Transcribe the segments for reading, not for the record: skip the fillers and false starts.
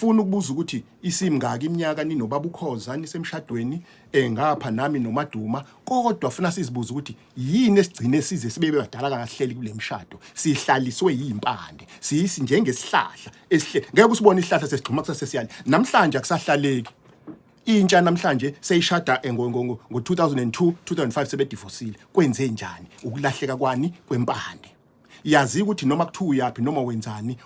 Funa ukubuza ukuthi isimngaki iminyaka ninobaba uKhoza nisemshadweni engapha nami noMaduma, kodwa funa sizibuze ukuthi yini esigcine size sibe badala kangahleli kule mshado. Sihlaliswe yimpande, siyisi njengesihlahla esihle. Ngeke usibone isihlahla sesigxuma kusase siyale. Namhlanje akusahlaleki. Intsha namhlanje seyishada ngo-2002, 2005 sebedivosile. Kwenze njani? Ukulahleka kwani kwempande. Yazi ukuthi noma kuthiwa uyaphi noma wenzani,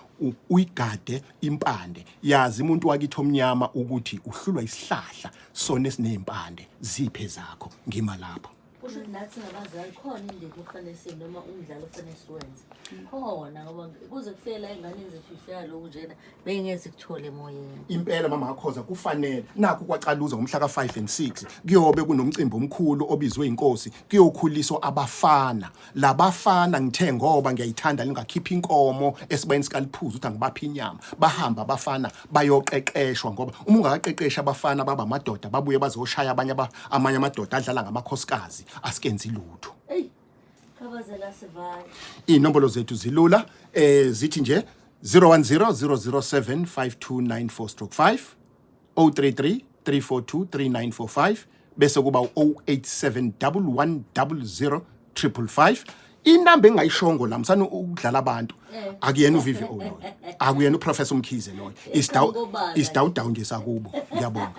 uyigade impande. Yazi umuntu wakithi omnyama ukuthi uhlulwa isihlahla sona esinezimpande, ziphe zakho. Ngima lapho. Kusho ukuthi nathi ngabazali khona indima okufanele siye noma umdlalo okufanele siwenze khona, ngoba kuze kufike la ey'nganeni zethu ifika lokhu njena bengeke sikuthole emoyeni. Impela mama kaKhoza, kufanele nakhu kwaCaluza ngomhla ka-5 and 6 kuyobe kunomcimbi omkhulu obizwe inkosi, kuyokhuliswa abafana. Labafana ngithe ngoba ngiyayithanda lingakhipha inkomo esibayeni sikaliphuza ukuthi angibaphi inyama. Bahamba abafana bayoqeqeshwa, ngoba uma ungakaqeqeshi abafana baba amadoda, babuye bazoshaya abanye amanye amadoda adlala ngamakhosikazi, asikenzi lutho. Eyi, Khabazela, sivale. Iy'nombolo zethu zilula, zithi nje 010 007 5294 stroke 5, 033 342 3945, bese kuba u-087 1100 555. Inamba engayishongo la, msani ukudlala abantu, akuyena uVVO loyo, akuyena uProfessor Mkhize loyo, Iqhamuka obala. Isidawudawu nje sakubo. Ngiyabonga.